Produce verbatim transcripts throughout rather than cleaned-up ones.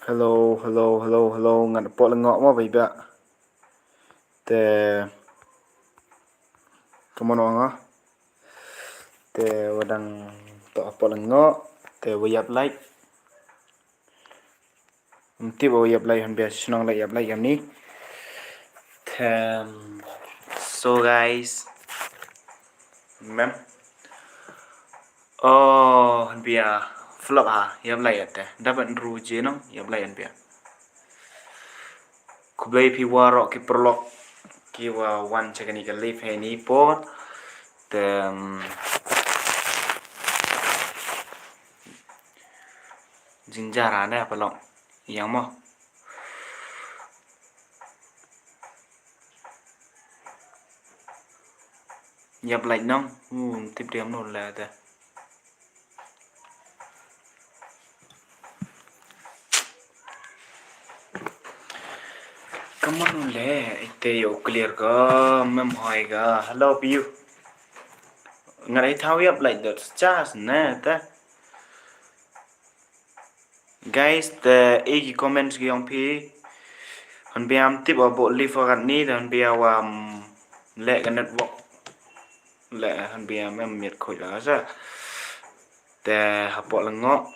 Hello, hello, hello, hello. Ngat pok lengoh mo bai ba. Te, come on, nga. Te, wa dang to pok lengoh. Te, wa yap like. Mtip wa yap like, han bia shnong like, yap like, yam ni. Te, so guys. Mem. Oh, han bia flop ha, yap lai ate. Dapat ru je nong, yap lai han bia. Khublei phi waroh ki paralok, ki wa wan cha kani ka live heini por. Te, mm, jingjara ne paralok. Yang mo. Yap like nong. Hmm, tip diam nu le te. Come on le, ite yo clear ka, mem hoi ka. Hello, Piu. Ngat ai thaw yap like dot chas ne te. Guys, te i ki comments ki yong phi. Han bia am tip wa bo live wa kat ni, te han bia wa, mm, le ka network. Le han bia mem miet khoi la sa. Te ha pok lengoh.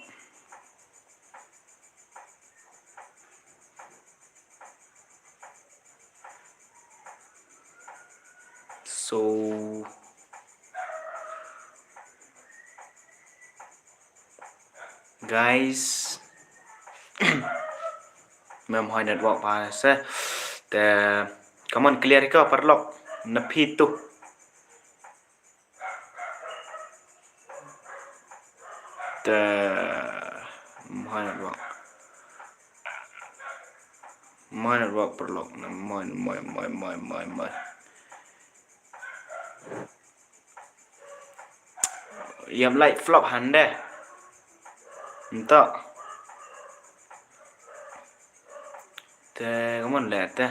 So, guys, mem hoi network pa se. Te, come on, clear ko paralok. Na phi tu. Te, mem hoi network. Mem hoi network paralok. Na mem hoi, mem hoi, mem hoi, mem hoi, mem hoi. Yap like flop han de. Nto. Te, come on le te.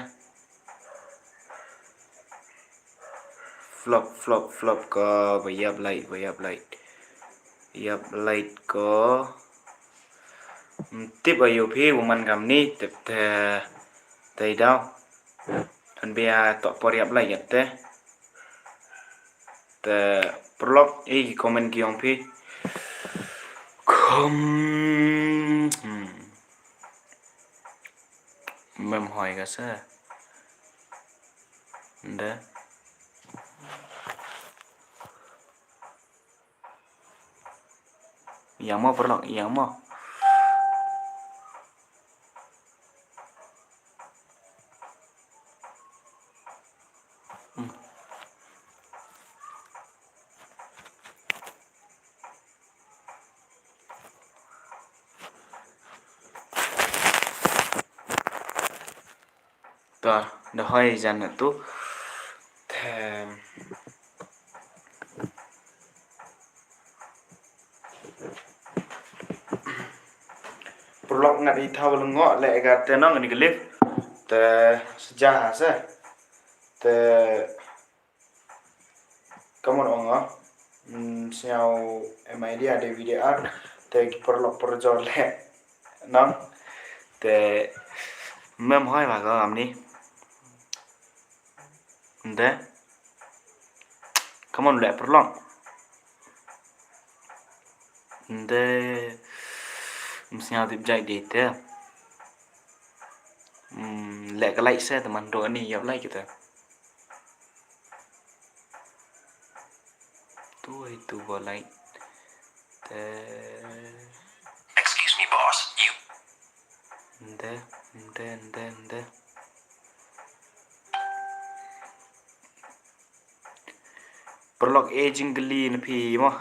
Flop, flop, flop ko, wa yap like, wa yap like. Yap like ko. Mtip wa yo phi, wa man kam ni, tip te, te daw. Han bia to por yap like ate. Te paralok, i ki comment ki yong phi. Kom. Hmm. Mem hoi ka se. Nde. Yang mo paralok, yang mo. Hmm. Ta, da hoi jan na tu. Te, paralok ngat i thaw lengoh le ka te nong ni ka live. Te, sejah se. Te, Come on, ong, ah. Mm, sñiaw em idea de video ar, te ki paralok parajor le. Nong. Te mem hoi wa ka am ni. Nde. Come on, le paralok. Nde. Ym sñiaw tip jait de te. Mm, le ka like se te man do ni yap like te. Tu hi tu bo like. Te. Excuse me, boss. You. Nde, nde, nde, nde. Paralok e jingkylli na phi mo.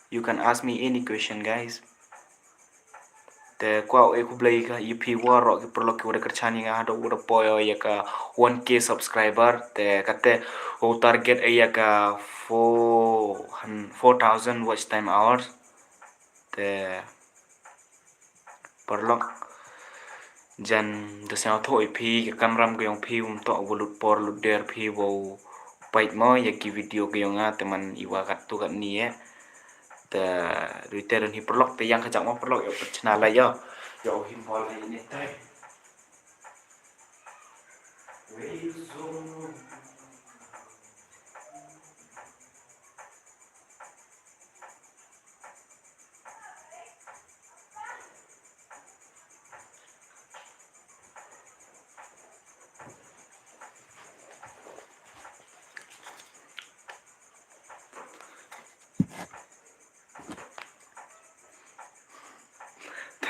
You can ask me any question, guys. Te kwah e khublei ka ya phi waroh ki paralok ki wa da kyrchan ya nga hadooh wa da poi ya ka one K subscriber. Te kate u target e ya ka four hun-, four thousand watch time hours. Te paralok, jan da sñiawthooh i phi ka kamram ka yong phi, um toh wa lut por lut der phi wow pait mo ya ki video ka yong nga, te man i wa kat tu kat ni e. Te du te don hi paralok, te yang ka jang mo paralok, yow pyrchna la yo. Yow him bol ai ni tai. Wei zong.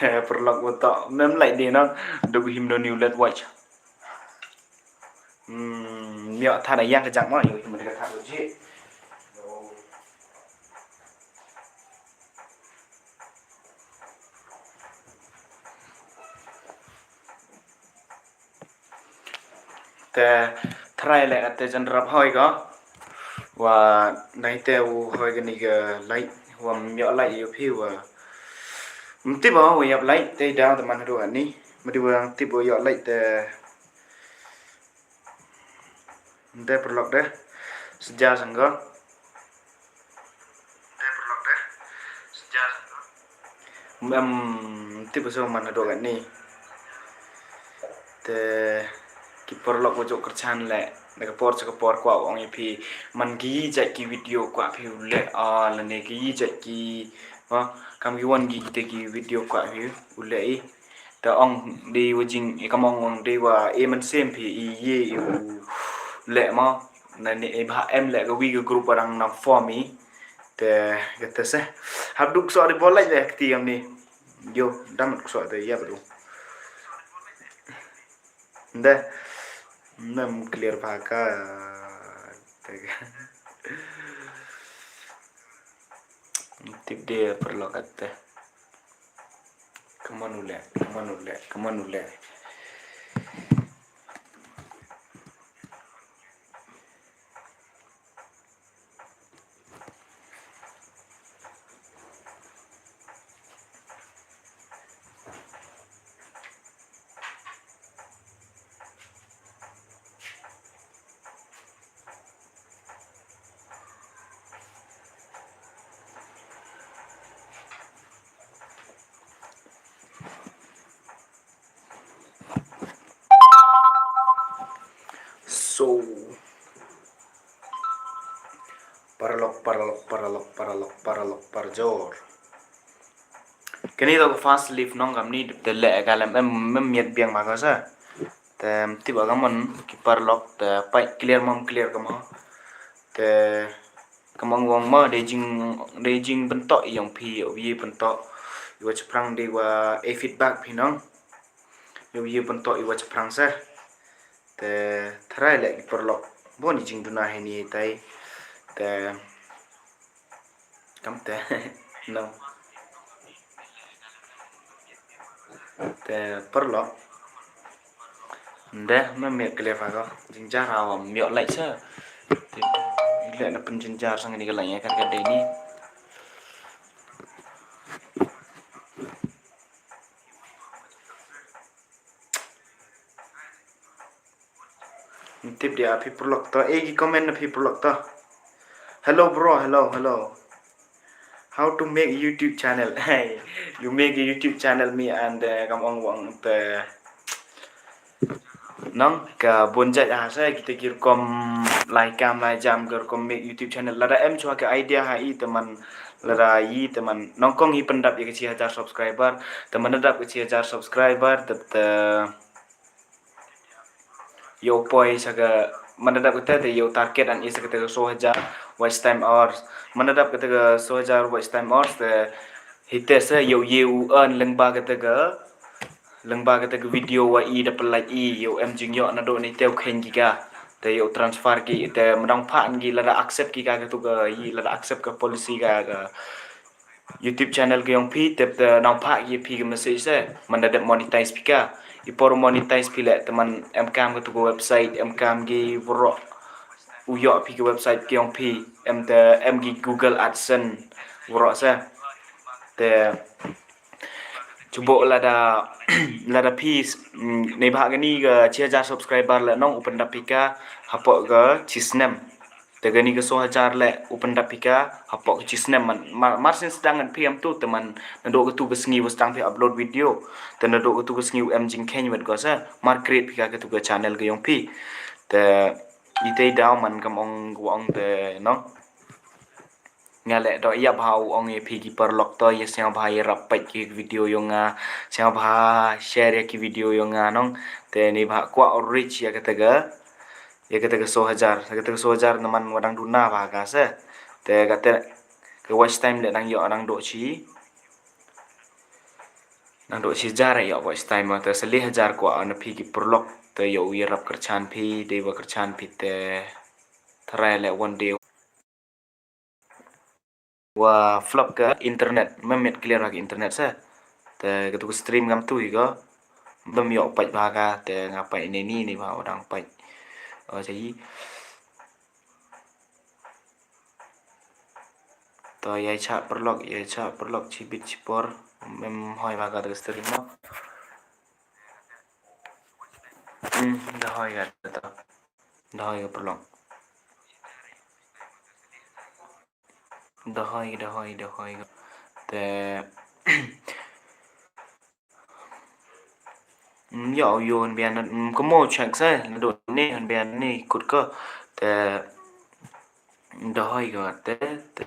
Te paralok wa toh mem like de nong, duk him do ni u let watch. Hmm, miak tha na yang ka jang mo, yow him ka tha ji. Te try le te jan rap hoi ko. Wa nai te u hoi kani ka like, wa miak like yow phi wa. Mtip wa yap like te da te man ru ani. Madi wa tip wa yap like te. Nte paralok de. Seja sangga. Nte paralok de. Seja sangga. Em, tip so man hadok ni. Te ki paralok wa jooh kyrchan le. Na ka por cha ka por kwah ong i phi. Man ki jait ki video kwah phi u le. Ah, lane ki jait ki. Ha, kam ki wan ki te ki video kwah phi u le i. Te ong di wa jing, i kam ong ong di wa, i man sem phi, i ye, i u le mo. Na ni, i bha em le ka wi ka group wa dang nang form i. Te, kata se. Hap duk so di bol like le kti am ni. Yo, dam duk so di ya bru. Nde. Nde clear bha ka. Te ka. Tip de paralok ate. Come on u le, come on u le, come on u le. So, paralok, paralok, paralok, paralok, paralok, parjor. Kani toh ka first live nong kam ni, te le ka lem em, em miat biang ma ka sa. Te tip a ka mon ki paralok, te pai clear mom clear ka mo. Te ka mong wong mo, de jing, de jing bentok yong phi, o ye bentok. Iwa chaprang de wa e feedback phi nong. Yow ye bentok iwa chaprang sa. Te tharai le ki paralok. Bon i jingduna hini tai. Te kam te. No. Te paralok. Nde, me me clear fa ko. Jingjar hawa, miak like sa. Te, le na pynjingjar sang ni ka like ya kan ka de ni. Tip dia phi paralok to. Eh, ki comment na phi paralok to. Hello bro, hello, hello. How to make YouTube channel? Hey, you make a YouTube channel me and, uh, kam ong wang te. Nong ka bun jait ha sa kita ki rukom lai kam lai jam ka rukom make YouTube channel. Lada em chwa ka idea ha i te man, lada i te man nongkong i pyndap ya ka chi hajar subscriber. Te man dap ka chi hajar subscriber te, te yow poi sa ka, man dap ka te, te yow target an i sa ka te ka so hajar watch time hours. Man dap ka te ka so hajar watch time hours te hite sa yow ye u earn lyngba ka te ka, lyngba ka te ka video wa i da pynlait i, yow em jingyoh na do ni te u khein ki ka. Te yow transfer ki, te mdang pha an ki lada accept ki ka ka tu ka i, lada accept ka policy ka ka YouTube channel ka yong phi, tep te nang phah ki phi ka message se. Man da dep monetize phi ka. I por monetize phi le, te man em kam ka tu ka website, em kam ki waroh. U yoh phi ka website ka yong phi, em te, em ki Google AdSense waroh se. Te, chubo lada, lada phi, mm, neibhah kani ka chi hajar subscriber le nong u pyndap phi ka, hapoh ka chi snem. Te kani ka soo hajar le u pyndap phi ka hapoh ka chi snem man, mar, mar sien sdang ngan phi em tu, te man nadooh katu ka sngi wa sdang phi upload video. Te nadooh katu ka sngi u em jingkheiñ wet ko sa, mar create phi ka katu ka channel ka yong phi. Te itei daw man kam ong wa ong te nong. Nga le doh yap ha u ong ya phi ki paralok to, ya sngewbha ya rap peit ki video yong nga, sngewbha share ya ki video yong nga nong. Te neibha kwah u reach ya kata ka, ya kata ka soo hajar, ya kata ka soo hajar na man wa dang duna bha ka se. Te kata ka watch time le dang yoh dang doh chi, dang doh chi hajar yoh watch time, te sa le hajar kwah na phi ki paralok, te yoh u ya rap kyrchan phi, dei wa kyrchan phi te tharai le one day wa flop ka internet, mem miet clear ha ka internet se. Te katu ka stream kam tu hi ko. Mem yoh peit bha ka, te nga peit neini, neibha wa dang peit. O, chahi. To yai cha paralok, yai cha paralok, chibit chipor, mem hoi bha ka te ka stream no. Hmm, da hoi ka te to. Da hoi ka paralok. Da hoi, da hoi, da hoi ka. Te, mm, yoh u yoh hynbian, mm, ka mo check se, nadooh ni hynbian ni kut ko. Te, da hoi ka te, te.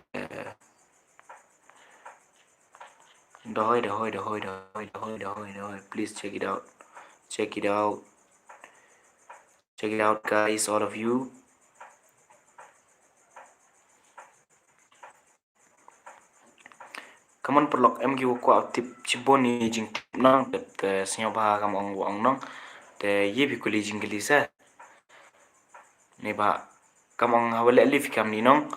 Da hoi, da hoi, da hoi, da hoi, da hoi, da hoi, da hoi. Please check it out. Check it out. Check it out, guys, all of you. Kammon paralok em ki wa kwah tip chibon i jingtip nong, te, te sngewbha kam ong wa ong nong. Te ye phi kuli jingkylli se. Neibha kam ong ha wa le live kamni nong.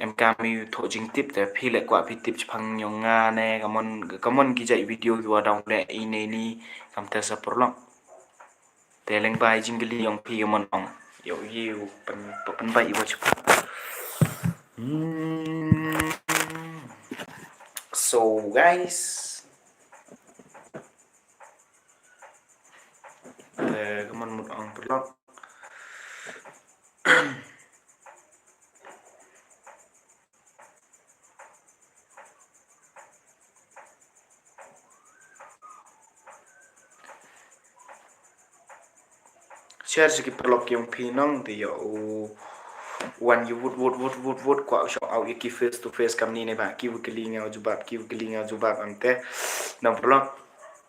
Em kam i thoh jingtip, te phi le kwah phi tip chaphang yong nga ne, kammon, kammon ki jait video ki wa dang le i neini, kam te sa paralok. Te lyngba i jingkylli yong phi kammon ong. Yoh, yoh, pyn, pynbait i wa chaphrang. Hmm. So, guys. Te kammon mut ong paralok. Share sa ki paralok yong phi nong, te yoh u wan yoh vote, vote, vote, vote, vote, kwah u shout out ya ki face to face kamni neibha ki wa kylli nga u jubab, ki wa kylli nga u jubab, em te nong paralok.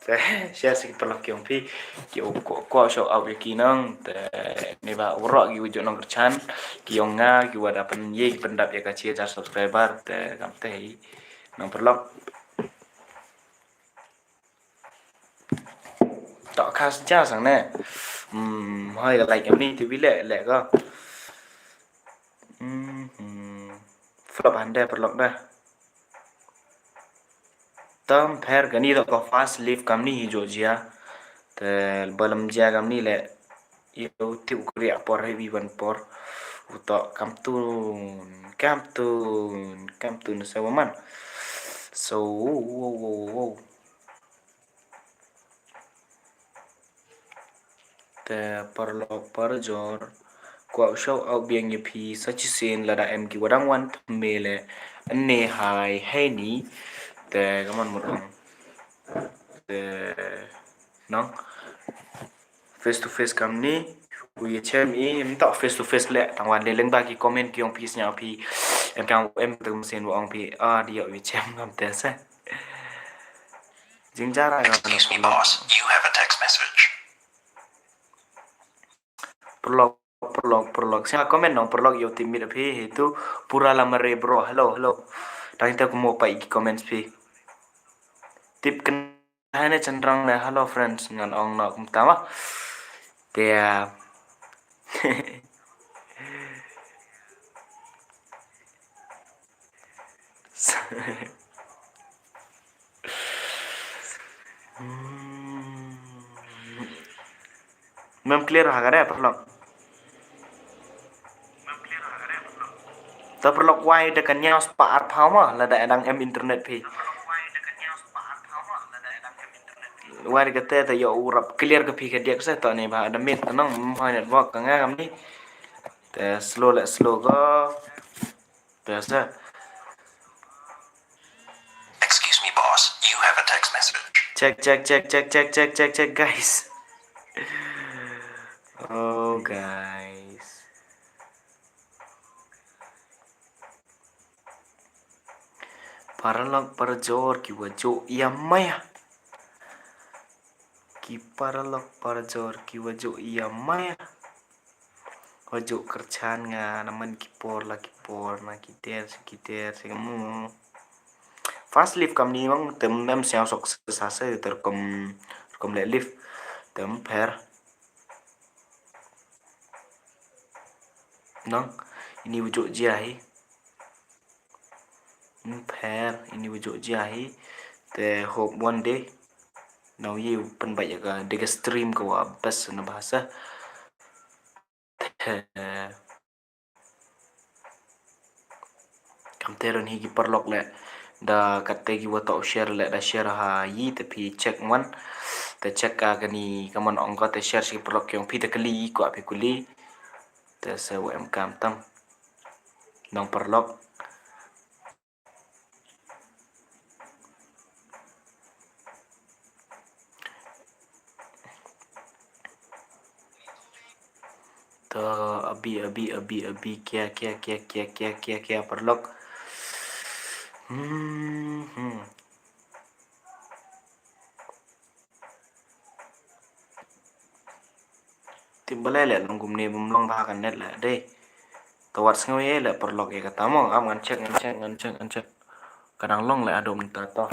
Te share sa ki paralok yong phi, ki u kwah, kwah u shout out ya ki nong, te neibha waroh ki wa jooh nongkyrchan ki yong nga, ki wa da pyn, ye ki pyndap ya ka chi hajar subscriber, te kam te hi nong paralok. Toh khas ja sang ne. Hmm, hoi ka like em ni, te wi le, le ko. Hmm, hmm. Flop hande paralok da. Tam pher kani toh ko first live kamni hi jooh jia. Te balam jia kamni le. Yow tip u kriah por hi wi wan por. U toh kam tun, kam tun, kam tun sa wa man. So, wow, wow, wow, wow. Te paralok parajor, kwah u shout out biang ya phi sa chisien lada em ki wa dang wan thymme le, ynne hai, heini. Te kammon mut ong. Te nong. Face to face kamni, u ya chem i, ym toh face to face le, tang wan le lyngba ki comment ki yong phi sñiaw phi, em kam em te ka machine wa ong phi, ah, di yoh u ya chem kam te se. Jingjar ai. Excuse me, boss. You have a text message. Paralok, paralok, paralok. Sñiaw comment nong, paralok yow tip mit phi, hi tu, pura la mare bro. Hello, hello. Tang ite ko mo pa i ki comments phi. Tip ken Hai ne chynrang ne, hello friends, ngan ong noh kumta ma. Te, ah, mem clear ha ka re, paralok. Ta paralok wai da ka ñiaw spah arphaw ma, lada dang em internet phi. Wai da ka te ta yow u rap clear ka phi ka diak se, to ni ba da mit ta nong, ym hoi network ka nga kam ni. Te slow le slow ko. Te sa. Excuse me, boss. You have a text message. Check, check, check, check, check, check, check, check, guys. Oh, guys. Paralok parajor ki wa jooh ya maya. Ki paralok parajor ki wa jooh ya maya. Wa jooh kyrchan nga na man ki por la ki por na ki ter se ki ter se mo. First live kam ni mang tem mem siaw sok se sa se ter kom kom le live tem pher. Nang, ini wa jooh jia hi. Pher, ini wa jooh jia hi. Te hope one day. Nau ye pynbait ya ka dega stream ka wa best na bahasa. Te kam te ron hi ki paralok le. Da katte ki wa toh share le da share ha yi te phi check one. Te check ka kani ka man ong ko te share shi paralok yong phi te kali ko phi kuli. Te se wa em kam tam. Nong paralok. To abi, abi, abi, abi, kia, kia, kia, paralok. Hmm, hmm. Tip balai le long kumne bym long bha ka net le de. To wat sngew ye le paralok ya kata mo, am ngan check, ngan check, ngan check, ngan check. Ka dang long le adom ta to.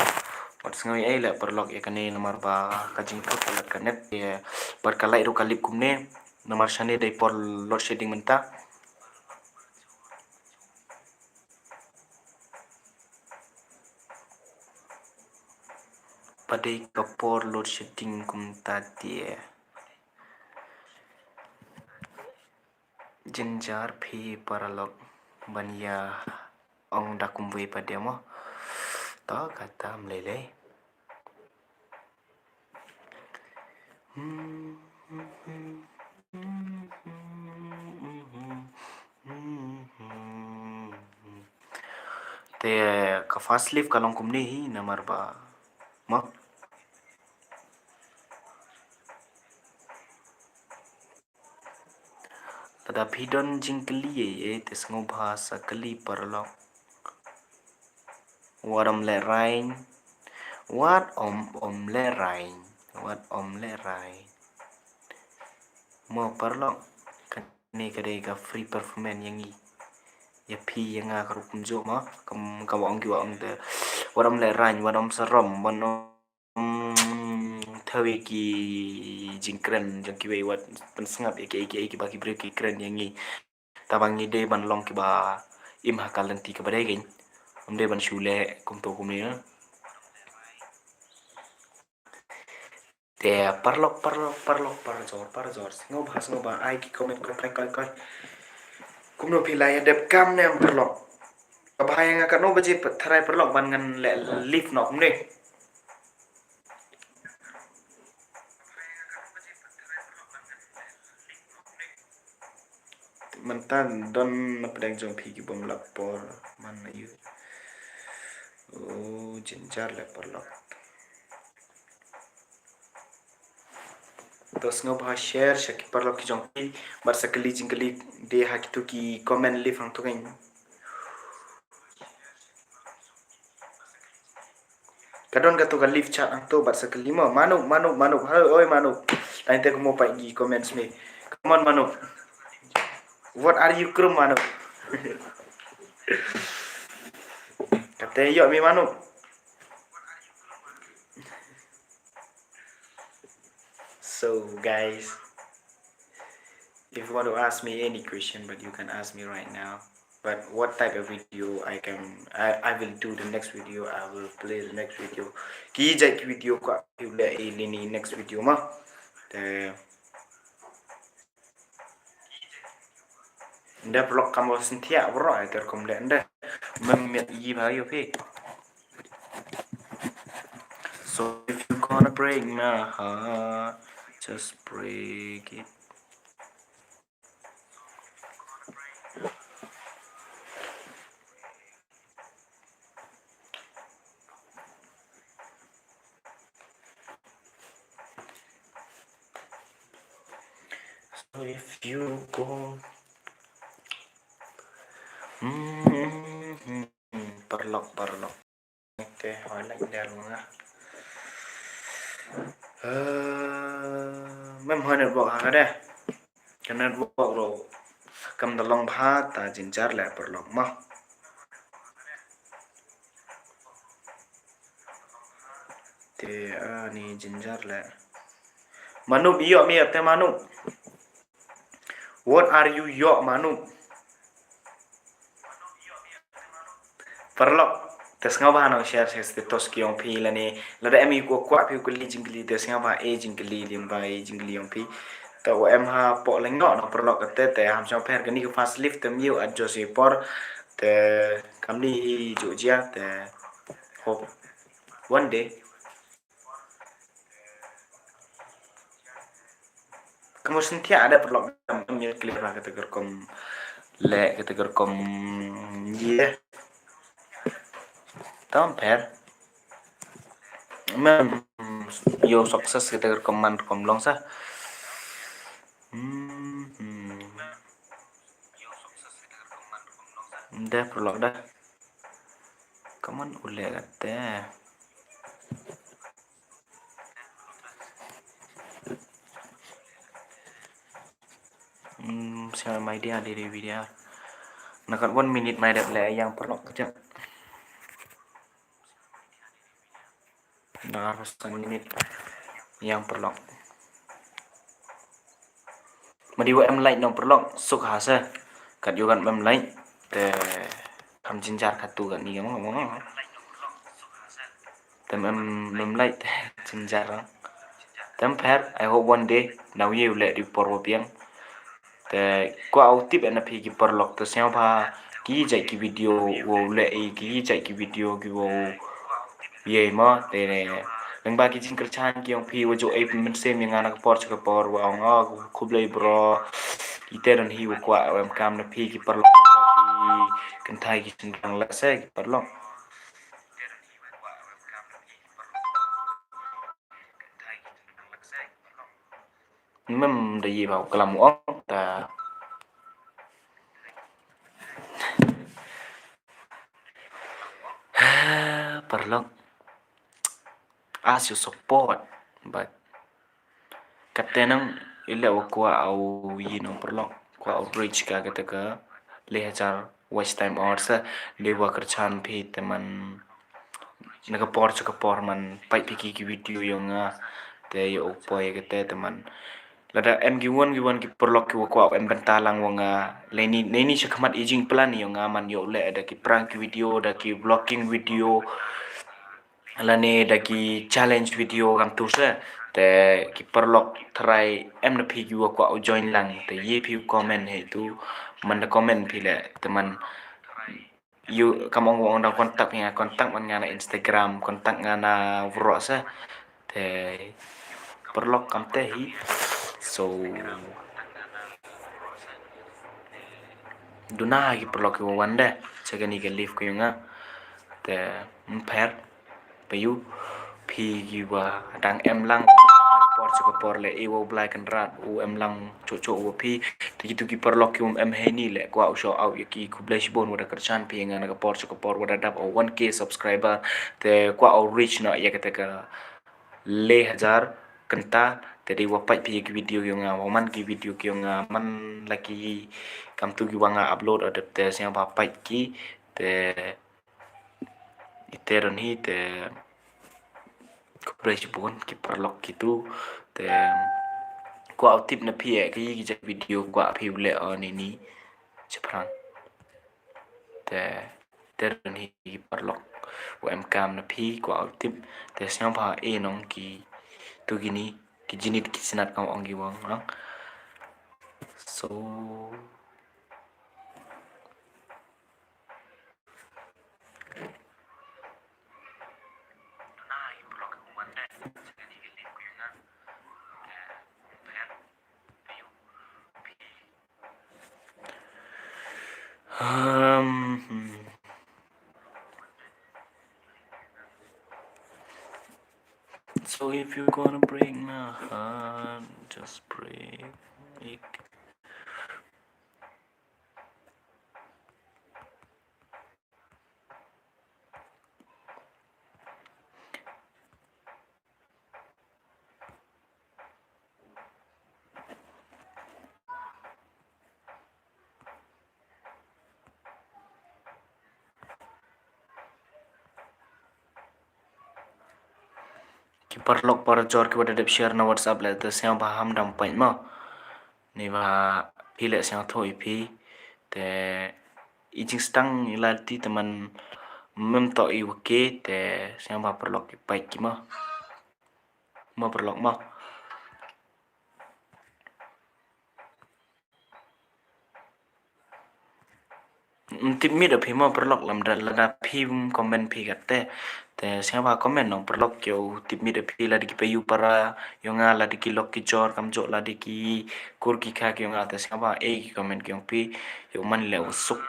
Wat sngew ye le paralok ya kane namar ba ka jingthut ka net ya. Bad ka light ru ka lip kumne namar shane dei por load shedding mynta. Padei ka por load shedding kumta te. Jynjar phi paralok ban ya ong da kumwei padei mo. To kata mlei lei. Te ka first live ka long kumne hi namar ba mo. Lada phi don jingkylli ye, te sngewbha sa kylli paralok. Wat om le rain. Wat om, om le rain. Wat om le rain. Mo paralok, kani ka dei ka free performance ya ngi. Ya phi ya nga ka rukom jooh mo, kam ka wa ong ki wa ong te. Wat om le rain, wat om sarom, wat om thawi ki jingkren jong kiwei wat pynsngap ya ki, ki, ki ba ki briew ki kren ya ngi. Taba ngi dei ban long ki ba im ha ka lynti ka ba dei kein. Ym dei ban shu leh kumto kumne. Te paralok, paralok, paralok, parajor, parajor. Sngewbha, sngewbha ai ki comment ko, ko, ko, ko. Kumno phi la ya dep kam ne em paralok. Ka bha ya nga katno baje tharai paralok ban ngan le live nok ne. Mynta don na pdeng jong phi ki bym lap por man na yu. O, jynjar le paralok. To sngewbha share sha ki paralok ki jong phi, bad sa kylli jingkylli de ha kitu ki comment live hangtu kein. Ka don katu ka live chat hangtu bad sa kylli mo. Manuk, manuk, manuk. Hoi, oi, manuk. Lain te ko mo pait ki comments me. Come on, manuk. What are you krum, manuk? Kate yoh me manuk. So, guys, if you want to ask me any question, but you can ask me right now. But what type of video I can, I, I will do the next video, I will play the next video. Ki jait ki video ko, you let in the next video ma. Te nda vlog kam wa syntiak bro, ai ter kom le nda. Mem miat yi ba yo phi. So if you gonna break my heart, just break it. if you go. Hmm, hmm, hmm, hmm. Paralok, paralok. Te hoi lek der nga. Eh, mem hoi network ha ka de. Ka network ro kam da long bha ta jynjar le paralok mo. Te, ah, ni jynjar le. Manup, ïoh mi te Manup. What are you, ïoh Manup? Paralok, te sngewbha nong share sa status ki yong phi lane, lada em i kwah kwah phi u kylli jingkylli, te sngewbha e jingkylli lyngba i jingkylli yong phi. Te wa em hapoh lyngdoh nong paralok, te, te ham shong pher kani ka first live te ym yoh adjust i por, te kamni hi ju jia, te hope one day. Ka mo Synthia ada paralok, em, em, clear ha kata ka rukom le, kata ka rukom ye. Tam pher. Mem, yoh success kata ka rukom man rukom long sa. Hmm, hmm. De paralok da. Kaman u le kate. Hmm, sa mai dia, dia, dia, dia. Nakat one minute mai dep le yang paralok kejap. Nakat one minute yang paralok. Madi wa em like nong paralok, suk ha se. Kat yoh kan em like, te kam jynjar katu kan ni mo, mo, mo. Te em, em like, te jynjar. Te em pher, I hope one day, na u ye u le di por wa biang. Te kwah u tip na phi ki paralok, te sngewbha ki jait ki video wow le i, ki jait ki video ki wow ye mo, te lyngba ki jingkyrchan ki yong phi wa ju ai mynsiem ya nga na ka por cha ka por wa ong, "Oh, khublei bro." Ite don hi wa kwah wa em kam na phi ki paralok, ki kynthai ki chynrang la se ki paralok. Mem da ye bha u klam u ong ta. Paralok, ask your support, but kate nang i le wa kwah u yi nong paralok, kwah u reach ka kata ka le hajar watch time hours sa, de wa kyrchan phi te man na ka por cha ka por man pait phi ki, ki video yong nga, te yoh u poi kate te man. Lada em ki won ki won ki paralok ki wa kwah em bynta lang wa nga, leini, leini cha khmat i jingplan yong nga man yoh le da ki prank ki video, da ki vlogging video, lane da ki challenge video kam tu se. Te ki paralok, tharai em na phi ki wa kwah u join lang, te ye phi u comment he tu, man da comment phi le, te man yoh kam ong wa ong dang contact nga, contact man nga na Instagram, contact nga na vro se. Te paralok kam te hi. So duna ki paralok ki wa wan de cha kani ka live ka yong nga. Te em pher. Peit u, phi ki wa dang em lang, por cha ka por le, e wa u Blai Kynrad u em lang cho cho wa phi. Te kitu ki paralok ki wa em heini le, kwah u shout out ya ki, khublei shibun wa da kyrchan phi ya nga na ka por cha ka por, wa da dap o one K subscriber. Te kwah u reach noh ya kata ka le hajar kynta, te de wa pait phi ya ki video ki yong nga, wa man ki video ki yong nga, man la ki kam tu ki wa nga upload, o dep te sngewbha pait ki, te ite don hi te khublei shibun ki paralok kitu. Te kwah u tip na phi e, ka yi ki jait video kwah phi u le o ni ni chaphrang. Te, te don hi ki paralok wa em kam na phi, kwah u tip. Te sngewbha e nong kitu kini ki jinit ki chnat kam ong ki wa ong. So Um, hmm. So if you're gonna break my heart, just break Ik. Ki paralok parajor ki wa da dep share na WhatsApp le, te sñiawbha ham dam pait mo. Ni wa phi le sñiawthooh i phi. Te i jingsdang i la ti te man mem to i wa ke, te sñiawbha paralok i pait ki mo. Mo paralok mo. Ym tip mit o phi mo paralok, lamda lada phi ym comment phi katte. Te sñiawbha comment nong paralok, yow tip mit o phi lada ki payu para yong nga, lada ki lok ki jor, kamjooh lada ki kur ki kha ki yong nga, te sñiawbha e ki comment ki yong phi, yow man le u suk.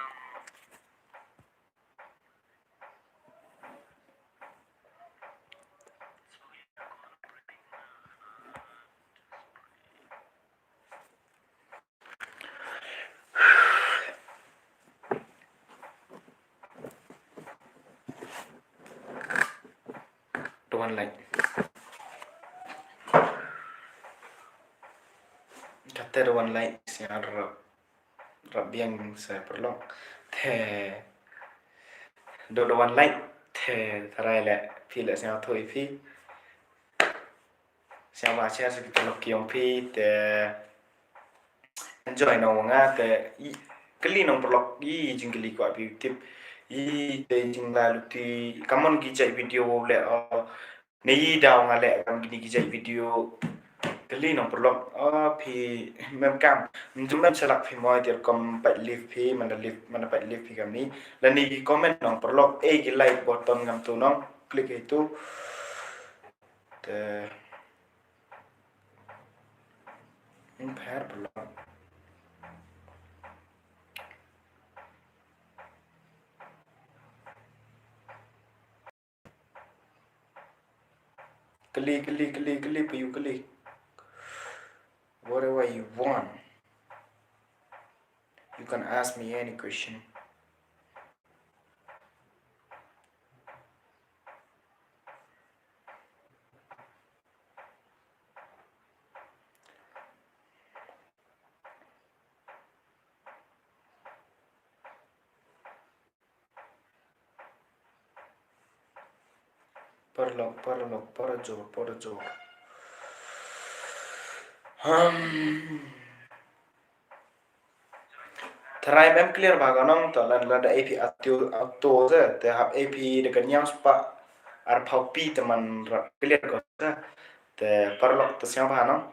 Da wan like. Katte da wan like, sñiaw rap, rap biang se paralok. Te do da wan like, te tharai le phi le sñiawthooh i phi. Sñiawbha share sa ki paralok ki yong phi, te enjoy nong wa nga, te i, kylli nong paralok, i jingkylli kwah phi tip, i te jingla luti, kamon ki jait video le, o, ne i daw nga le kam kini ki jait video. Kylli nong paralok, o, phi mem kam, mem jum mem selak phi mo, te kam pait live phi, mana live, mana pait live phi kam ni. Lani ki comment nong paralok, e ki like button kam tu nong, click itu. Te. Ym pher paralok. Kylli, kylli, kylli, kylli, payu kylli. Whatever you want. You can ask me any question. Paralok, paralok, parajor, parajor. Hmm. Tharai mem clear bha ka nong, to lada, lada A P auto, auto se, te hap A P da ka ñiaw spah arphaw pi te man rap clear ko se. Te paralok te sñiawbha nong.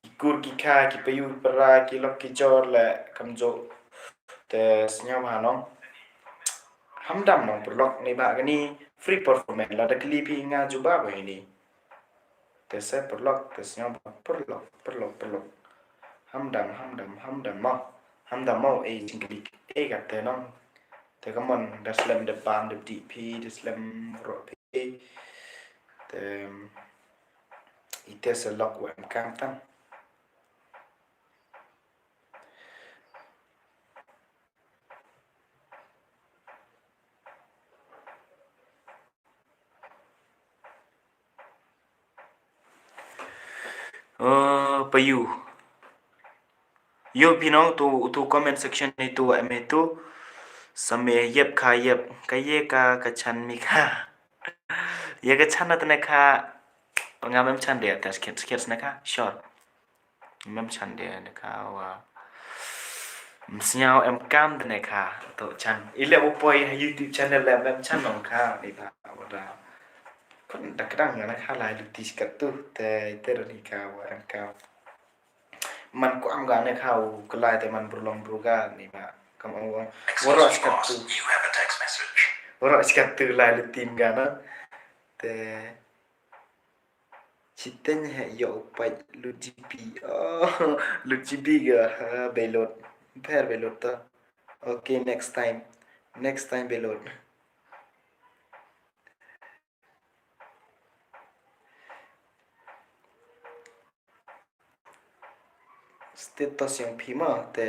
Ki kur ki kha, ki payu para, ki lok ki jor le kamjooh. Te sñiawbha nong. Ham dam nong paralok, ni ba kani free performance, lada kylli phi nga jubab hi ni. Te se paralok, te sñiawbha paralok, paralok, paralok. Ham dam, ham dam, ham dam mo. Ham dam mo, e jingkylli, e katte nong. Te kamon, da slem da bam da dih phi, da slem roh phi. Te, ite se lok wa em kam tang. Oh, payu. Yo phi nong tu, tu comment section ni tu, em tu. Same yep kha yep. Ka ye ka, ka chan mi kha. Ye ka chan na tne kha. Nga mem chan de, ta skit, skit na kha. Sure. Mem chan de, de kha wa. Ym sñiaw em kam de ne kha, to chan. I le u poi ha YouTube channel le mem chan nong kha, ni ba, wa da. Kun da kdang nga na kha lai luti skat tu, te, te ro ni kha wa em kam. Man ku am ga ne kha u klai te man burlong burga, ni ba. Kam am wa, wa ro skat tu. Wa ro skat tu lai luti ga na. Te, Chiteng he yoh u pait lut G B. Oh, lut G B ga, ha, belot. Pher belot ta. Okay, next time. Next time belot. status yong phi mo, te.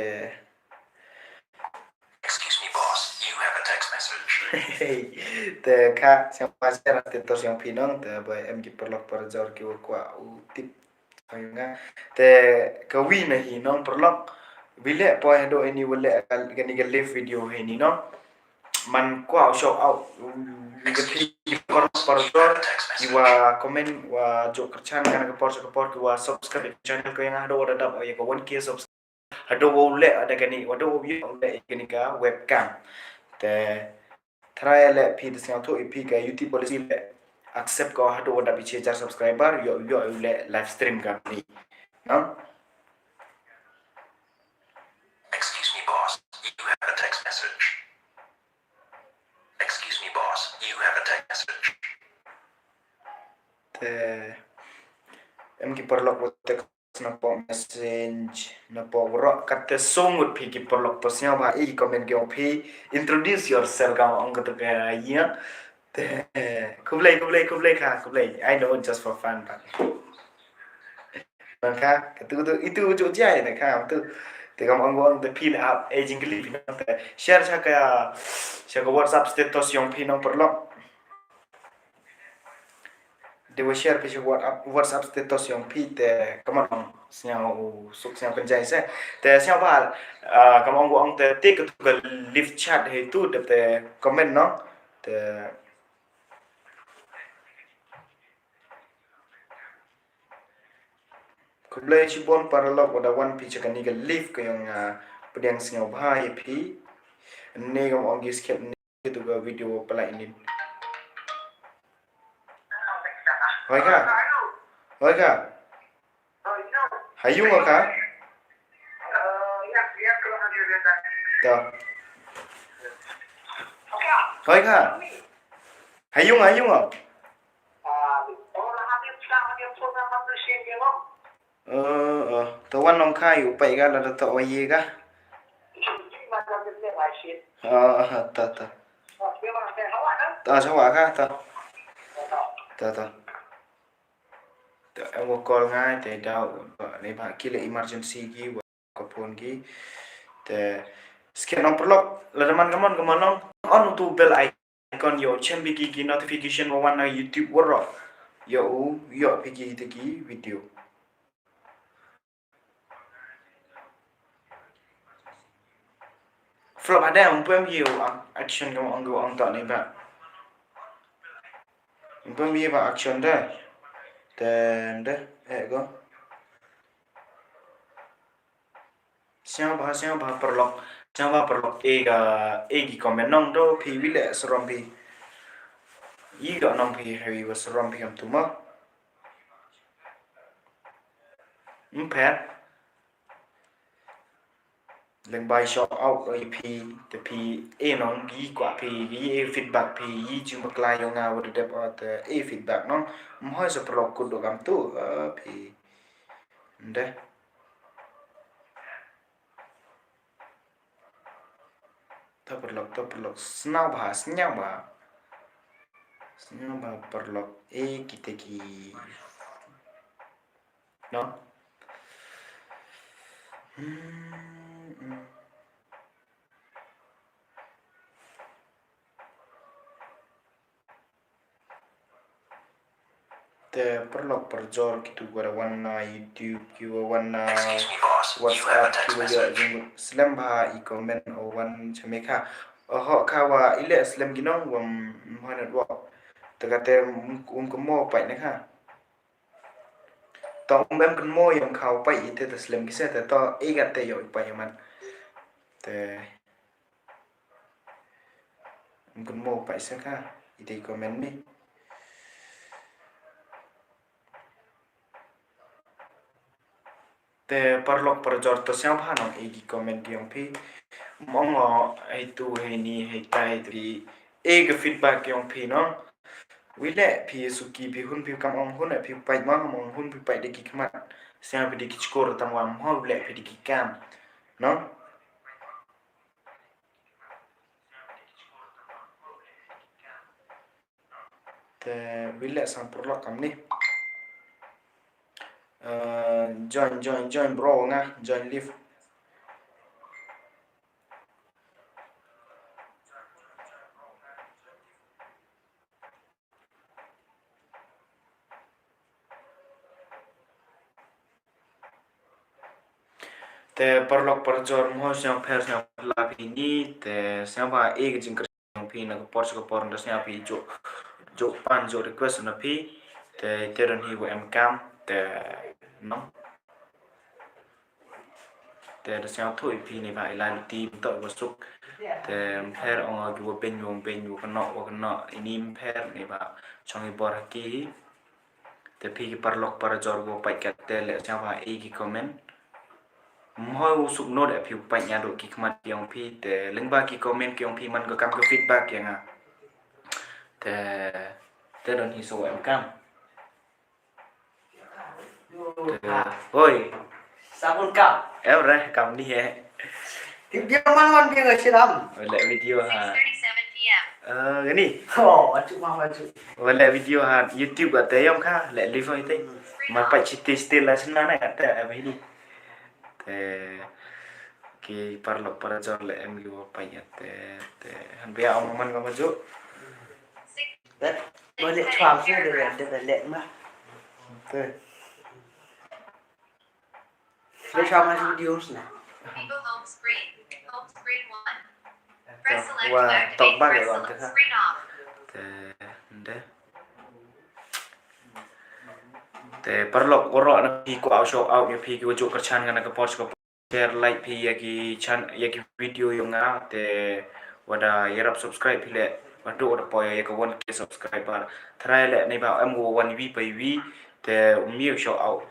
Excuse me, boss, you have a text message. Te ka, sñiawbha share status yong phi nong, te ba em ki paralok parajor ki wa kwah u tip. Nga. Te ka wi na hi nong paralok. Wi leh poi hadooh ini wa leh ka, kani ka live video hi ni nong. Man kwah u shout out, u, u, ka phi ki paralok parajor, ki wa comment, wa jooh kyrchan kani ka por cha ka por, ki wa subscribe channel ko yong nga hadooh wa da dap ya ka one K subscribe. Hadooh wa u leh da kani, hadooh wa u leh kani ka webcam. Te, try leh phi da sñiawthuh i phi ka YouTube policy leh accept ko hadooh wa da phi chi hajar subscriber, yoh, yoh u leh live stream kani. No? Excuse me, boss. You have a text message. Excuse me, boss. You have a text message. Te, em ki paralok wa text na pok message, na pok roh, katte song ut phi ki paralok, to sñiawbha i comment ki ong phi, introduce yourself kam ong ka to ka ya. Te, khublei, khublei, khublei ka, khublei. I know, just for fun, but. Nang ka, ka tu tu, itu ju jai na ka, tu. Te kam ong ong te phi na ap, eh, jingkylli phi na te. Share cha ka, cha ka WhatsApp status yong phi nong paralok. Te wa share phi cha WhatsApp, WhatsApp status yong phi te, kaman ong sñiaw u suk sñiaw pynjai se. Te sñiawbha, ah, kaman ong ong te, te ka tu ka live chat hi tu, te, te comment nong. Te Khublei chibun paralok wa da wan phi cha kani ka live ka yong, ah, pdiang sñiawbha ya phi. Ni kam ong ki skip ni tu ka video wa pynlait ni. Hoi ka? Hoi ka? Ha yung ka? To. Hoi ka? Ha yung, ha yung. Eh, eh, to wan nong kai u pai ka la da to wa ye ka. Eh, eh, to, to. To, chawa ka, to. To, to. To, em wa call ngai, te daw, ba, ni ba, ki le emergency ki, wa ka phone ki. Te, skip nong paralok, la da man ka mon, ka mon nong, on u tu bell icon yow chem phi ki, ki notification wa wan na YouTube waroh. Yow, yow phi ki te ki video. Flop hadang, um pem yow, ah, action ka ong, ka ong to ni ba. Um pem yow ba action da. Te, da, eh, ko. Sñiawbha, sñiawbha paralok, sñiawbha paralok, e ka, e ki comment nong do phi wi le sarom phi. I ka nong phi hewi wa sarom phi kam tu ma. Mphet. Leng bai shout out i phi, te phi e nong, i kwah phi, i e feedback phi, i jingbaklai yong nga wa da dep, ah, te e feedback nong. Mhoi sa paralok kut do kam tu, ah, phi. Nde. To paralok, to paralok. Sñiawbha, sñiawbha. Sñiawbha paralok. E, kita ki. No? Hmm, hmm. Te paralok parajor ki tu wa da wan na YouTube, ki wa wan na WhatsApp, ki wa ya jing slem bha i comment o wan cha me ka. Oho ka wa i le slem ki nong wa mhoi network. Te ka te um, um ka mo pai ne ka. To um em kan mo yong ka pai i te te slem ki se te to i ka te yow i pai man. Te Mkun mo pai sa ka, i te comment ni. Te paralok parajor to sñiawbha nong e ki comment yong phi. Mong o, hei tu, hei ni, hei tai, hei tu, e ka feedback yong phi nong. Wi le phi suki phi hun phi kam ong hun phi pai ma kam ong hun phi pai de ki khmat. Sñiaw phi de ki chkor tang wa mo le phi de ki kam. Nong. Te wi le sang paralok kam ni. Eh, Join, join, join, bro, nga join live. Te paralok parajor, mo sñiaw pher sñiaw pher la phi ni, te sñiaw bha e ka jingkyrchan yong phi na ka por cha ka por, da sñiaw phi jooh, jooh pan, jooh request na phi, te, te don hi wa em kam, te, no. Te da sñiaw thoh i phi neibhah i lai luti ym toh wa suk. Te ym pher ong ki wa beiñ, wa beiñ, wa kynnoh, wa kynnoh, ini ym pher neibhah chong i bor ha ki hi. Te phi ki paralok parajor wa pait katte, leh sñiaw bha e ki comment. Ym hoi u suk nood e phi u pait nadooh ki khmat yong phi, te lyngba ki comment ki yong phi man ko kam ka feedback ya nga. Te, te don hi sa wa em kam. Te, oi. Sabun kam. Em re, kam ni he. Video man wan bi nga siram. Wa leh video ha. Eh, kani? Oh, achu ma, achu. Wa leh video ha YouTube ka te yong ka, leh live oi te. Ma pait chiti chiti la sna na ka te, em hini. Te, ki paralok parajor leh em ki wa pait ya te, te. Han bia ong man ka maju. Te, mo leh chwa se de, de, de leh ma. Te. Leh chwa ma videos na. People home screen. Home screen one. Press select wa back to talk back press on select te ha. Screen off. Te, nde. Te paralok waroh na phi kwah u shout out ya phi ki wa jooh kyrchan nga na ka por cha ka por. Share, like phi ya ki chan, ya ki video yong nga, te wa da yarap subscribe phi leh, wa dooh wa da poi ya ka one K subscriber. Tharai leh neibhah em wa wan wi pa wi, te ym ye u shout out.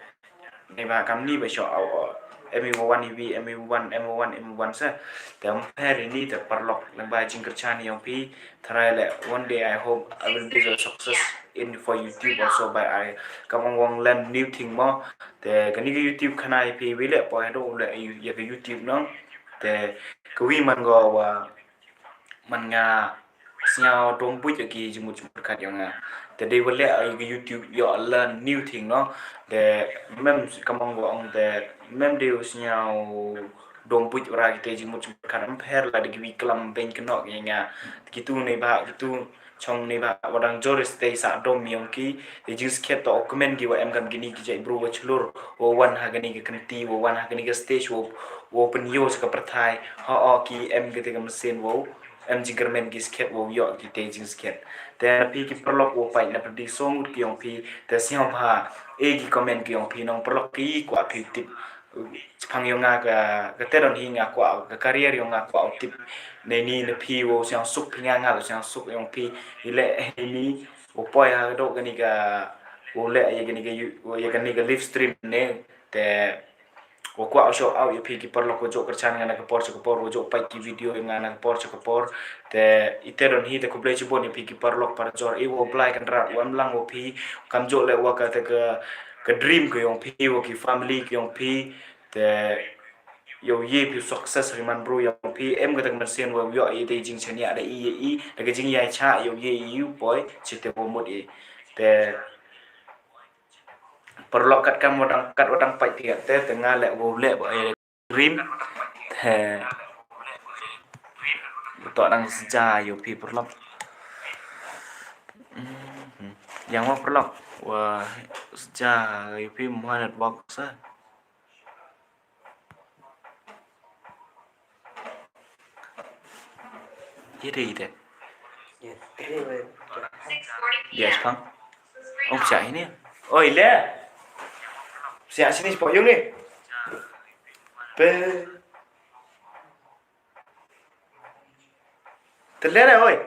Neibhah kam ni wa shout out. Em wa wan wi, em wa wan, em wa wan, em wa wan sa. Te ym pher ini, te paralok, lyngba jingkyrchan yong phi. Tharai leh, one day I hope I will be a success in for YouTube also, but I, kam ong wa learn new thing mo. Te kani ka YouTube khana i phi wi leh, poi hadooh leh ya ka YouTube no. Te ka wi man ko wa man nga sñiaw dong buit ya ki jingmut jingpyrkhat yong nga. Te dei wa leh ya ka YouTube yow learn new thing no. Te mem kam ong wa ong te mem dei u sñiaw dong buit wa ra ki te jingmut jingpyrkhat, ym pher la da ki wi klam beiñ kynnoh ki ya nga. Kitu neibhah, kitu chong neibhah wa dang jor stay sa dom yong ki, te jingskhiat toh u kmen ki wa em kam kini ki jait bru wa chlur, wa wan ha kani ka kynti, wa wan ha kani ka stage, wa, wa pynyoh sa ka pyrthai, ho, o ki em ki te ka machine wa, em jingkyrmen ki skhiat wa yoh ki te jingskhiat. Te na phi ki paralok wa pait na pyrdi song ki yong phi, te sñiaw bha e ki comment ki yong phi nong paralok ki kwah phi tip. Chapang yong nga ka, ka te don hi nga kwah, ka career yong nga kwah u tip. Neini na phi wow sñiaw suk phi nga, nga u sñiaw suk yong phi. I leh ini, wow poi hadooh kani ka, wow leh ya kani ka yu-, ya kani ka live stream ne, te, wow kwah u shout out ya phi ki paralok wa jooh kyrchan nga na ka por cha ka por, wa jooh pait ki video yong nga na ka por cha ka por. Te, i te don hi te khublei chibun ya phi ki paralok parajor, i wow Blai Kynrad, wa em lang wa phi, kam jooh leh wa ka te ka, ka dream ka yong phi, wa ki family ka yong phi, te yow ye phi success hi man bru yong phi, em ka te ka mynsiem wa yow yoh i te jingchaniah da i, i, da ka jingyai cha yow ye i u poi, chi te wow mut i. Te paralok kat kam wa dang, kat wa dang pait phi kat te, te nga leh wow leh wa i dream. Te toh dang sja yow phi paralok. Yang wa paralok, wa sja yow phi mo network sa. Ye de, ye de. Yes, pang. Ong siah ini. Oi, le. Siah sini, spot yung ni. Pe. Te le re, oi.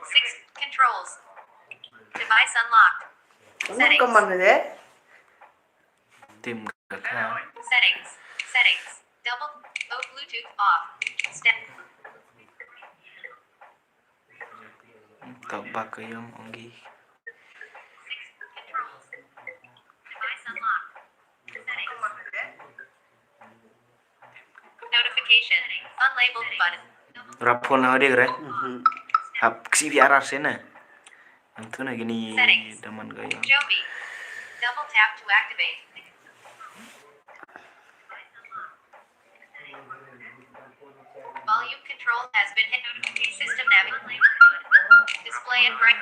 Six controls. Device unlocked. Settings. Kaman de? Tim ka kha. Settings. Settings. Double. Oh, Bluetooth off. Step. Tok bak ka yong ong ki. Notification. Unlabeled button. Rap phone ha de re. Mhm. Hap ksi bi arar se na. Antu na kini daman ka ya. Joby. Double tap to activate. Volume control has been hit. Notification system navigation. Display and bright.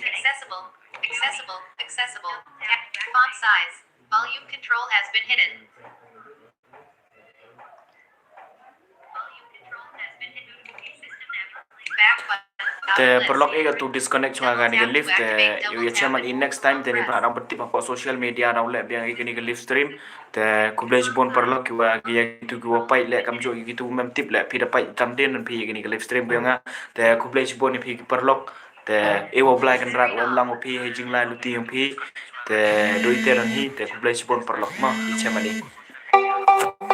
Accessible. Accessible. Accessible. Tap. Font size. Volume control has been hidden. Volume control has been hidden. Notification system navigation. Back button. Te paralok, e ka tu disconnect chwa kani ka live, te yow ya chairman i next time, te ni pa dang pyntip ha social media, dang leh biang i kani ka live stream. Te khublei chibun paralok ki wa ki ya ki tu ki wa pait leh kamjooh ki tu mem tip leh phi da pait tam din phi ya kani ka live stream biang nga. Te khublei chibun i phi ki paralok. Te e wa Blai Kynrad wa em lang wa phi hei jinglai luti yong phi. Te doi te dang hi, te khublei chibun paralok mo, i chairman i.